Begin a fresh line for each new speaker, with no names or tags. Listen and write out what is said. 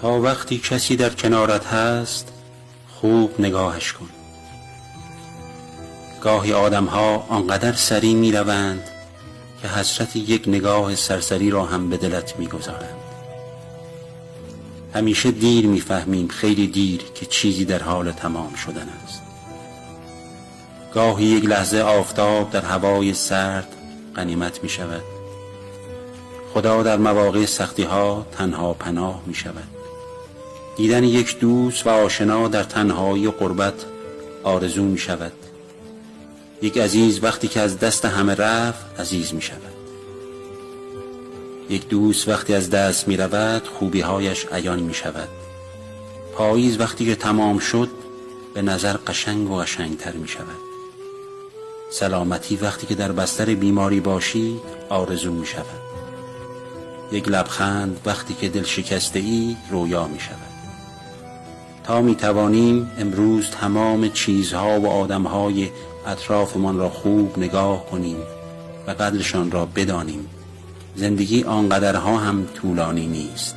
تا وقتی کسی در کنارت هست، خوب نگاهش کن. گاهی آدمها آنقدر سریع می روند که حسرت یک نگاه سرسری را هم به دلت می گذارند. همیشه دیر می فهمیم، خیلی دیر، که چیزی در حال تمام شدن است. گاهی یک لحظه آفتاب در هوای سرد غنیمت می شود. خدا در مواقع سختی ها تنها پناه می شود. دیدن یک دوست و آشنا در تنهایی و غربت آرزو می شود. یک عزیز وقتی که از دست همه رفت، عزیز می شود. یک دوست وقتی از دست می رود، خوبی هایش عیان می شود. پاییز وقتی که تمام شد، به نظر قشنگ و قشنگتر می شود. سلامتی وقتی که در بستر بیماری باشی، آرزو می شود. یک لبخند وقتی که دل شکسته ای، رویا می شود. تا می توانیم امروز تمام چیزها و آدمهای اطرافمان را خوب نگاه کنیم و قدرشان را بدانیم. زندگی آنقدرها هم طولانی نیست.